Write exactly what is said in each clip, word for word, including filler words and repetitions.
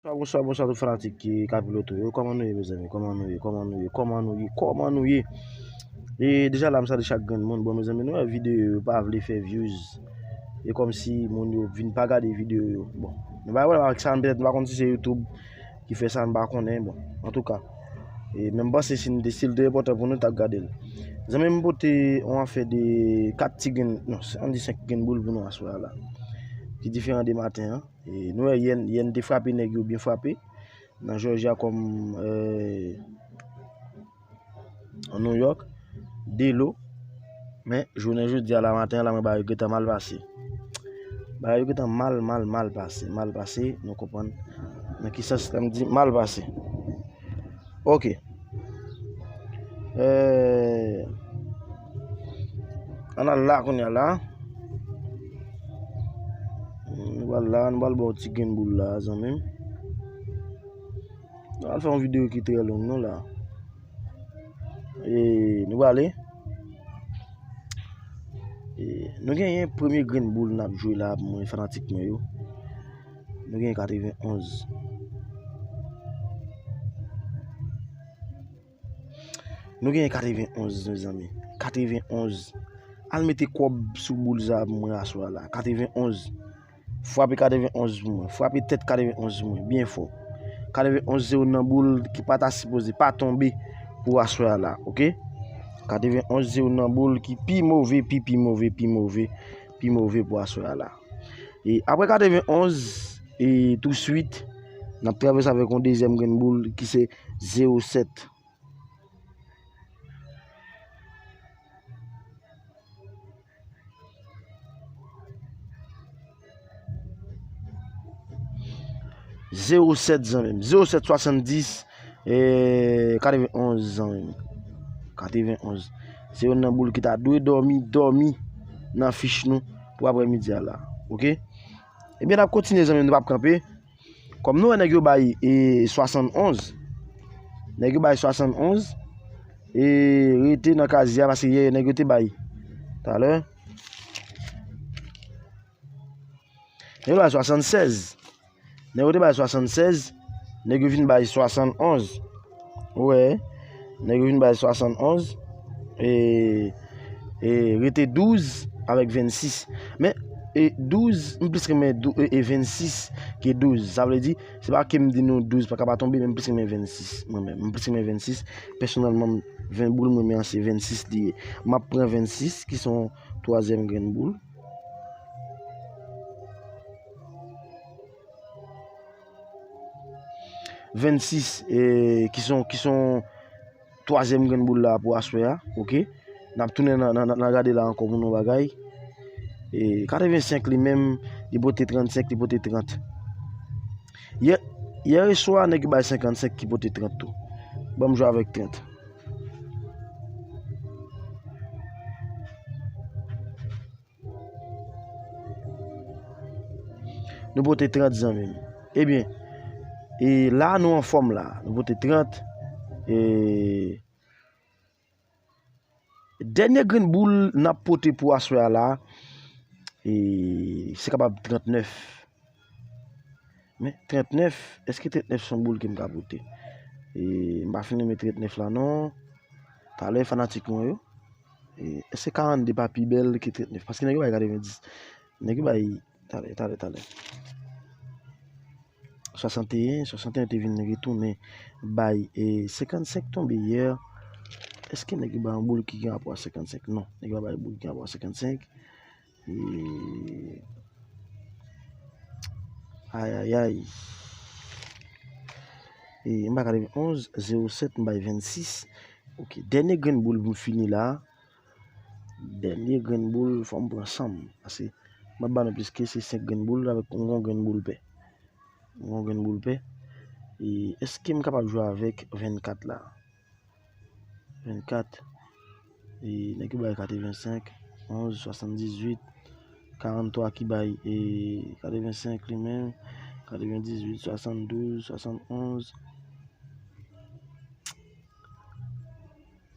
Bonswa, bonswa, bonswa tout fanatik ki Kapiloto yo. Kòman nou ye, mezanmi? Kòman nou ye? Kòman nou ye? Kòman nou ye? Kòman nou ye? E deja la, m salye chak grenn moun. Bon, mezanmi, nou wè videyo yo pa vle fè views. E kòmsi moun yo vin pa gade videyo yo. Bon, nou pa wè avèk sa, petèt nou pa konn si se YouTube ki fè sa, m pa konnen. Bon, antouka, e men m panse si n te, si l te enpòtan pou nou, n t ap gade l. Zanmi m pote yon afè de kat ti grenn, non, ann di senk grenn boul pou nou aswè a la. Ki diferan de maten an. E nou wè yè n, yè n te frape nèg yo byen frape. Nan Jòjya kòm, eh, an New York, de lo. Men, jounen jodi a la maten an la, mwen bagay yo gentan mal pase. Bagay yo gentan mal, mal, mal pase. Mal pase, nou konprann nan ki sans lè m di mal pase. Ok. Eh, ann al la kounye a la. Nou pral la, nou pral ba w ti grenn boul la, zanmi m. Nou pral fè yon videyo ki trè long, non, la. E nou prale. E nou genyen premye grenn boul n ap jwe la pou mwen, fanatik mwen yo. Nou genyen katrevenn onz. Nou genyen katrevenn onz, mezanmi. Katrevenn onz. Al mete kòb sou boul sa pou mwen aswè a la. Katrevenn onz. Frape katrevenn onz pou mwen. Frape tèt katrevenn onz pou mwen. Byen fò. Katrevenn onz se youn nan boul ki pa ta sipoze pa tonbe pou aswè a la, ok? Katrevenn onz se youn nan boul ki pi move, pi, pi move, pi move, pi move pou aswè a la. E apre katrevenn onz, e touswit, n ap travèse avèk yon dezyèm grenn boul ki se zewo sèt. Zewo sèt, zanmi m. Zewo sèt swasanndis, e katrevenn onz, zanmi m. Katrevenn onz. Se youn nan boul ki ta dwe dòmi, dòmi nan fich nou pou aprèmidi a la. Ok? Ebyen, n ap kontinye, zanmi m, nou p ap kanpe. Kòm nou wè nèg yo bay, e, swasann onz. Nèg yo bay swasann onz. E rete nan kazye a paske yè nèg yo te bay. Talè. Nèg yo bay swasann sèz. Nèg yo te bay swasann sèz. Nèg yo vin bay swasann onz. Ou wè, nèg yo vin bay swasann onz. E, e rete douz avèk vennsis. Men, e douz, m plis renmen dou-, e, e vennsis ke douz. Sa vle di, se pa ke m di nou douz pa ka pa tonbe, men m plis renmen vennsis. Mwen menm, m plis renmen vennsis. Pèsonèlman, ven boul mwen, men se vennsis li ye. M ap pran vennsis, ki se yon twazyèm grenn boul. Vennsis, e, ki se yon, ki se yon twazyèm grenn boul la pou aswè a, ok? N ap tounen nan, nan, nan, nan gade la ankò pou nou bagay. E katrevensenk li menm, li pote trannsenk, li pote trant. Yè, yè reswa, nèg yo bay senkannsenk ki pote trant tou. Ban m jwe avèk trant. Nou pote trant, zanmi m. Ebyen, e la nou anfòm la. Nou pote trant. E dènye grenn boul n ap pote pou aswè a la, e se kapab trannèf. Men trannèf, èske trannèf se yon boul ke m ka pote? E m pa fin renmen trannèf la non. Talè fanatik mwen yo. E èske karannde pa pi bèl ke trannèf? Paske nèg yo bay katrevenndis. Nèg yo bay, talè, talè, talè. Swasanteyen, swasanteyen te vin retounen bay, e senkannsenk tonbe yè. Èske nèg yo bay yon boul ki gen rapò a senkannsenk? Non, nèg yo pa bay boul ki gen rapò a senkannsenk. E, ayayay. E m bay katrevenn onz, zewo sèt, m bay vennsis. Ok, dènye grenn boul pou m fini la. Dènye grenn boul, fò m pran san m. Paske m ap ba nou plis ke se senk grenn boul avèk yon grenn boul pè. Yon grenn boul pè. E èske m kapab jwe avèk vennkat la? Vennkat. E nèg yo bay katrevensenk, onz, swasanndizuit, karanntwa ki bay, e katrevensenk li menm, katrevendizuit, swasanndouz, swasannonz,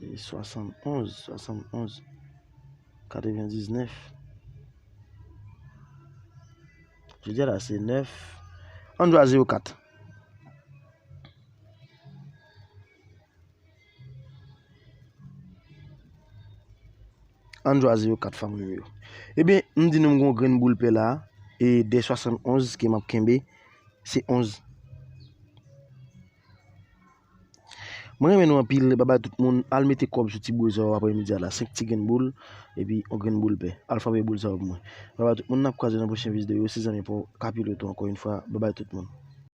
e swasannonz, swasannonz, katrevendiznèf. Jodi a la se nèf. Ann jwe a zewo kat. Ann chwazi yo kat fwa mwen menm yo. Ebyen, m di nou m gen yon grenn boul pè la, e de swasannonz ke m ap kenbe, se onz. Mwen renmen nou anpil, babay tout moun, al mete kòb sou ti boul sa yo aprè midi a la, senk ti grenn boul, epi yon grenn boul pè. Al frape boul sa yo pou mwen. Babay tout moun, n ap kwaze nan pwochen videyo, se zanmi pa w, Kapiloto ankò yon fwa, babay tout moun.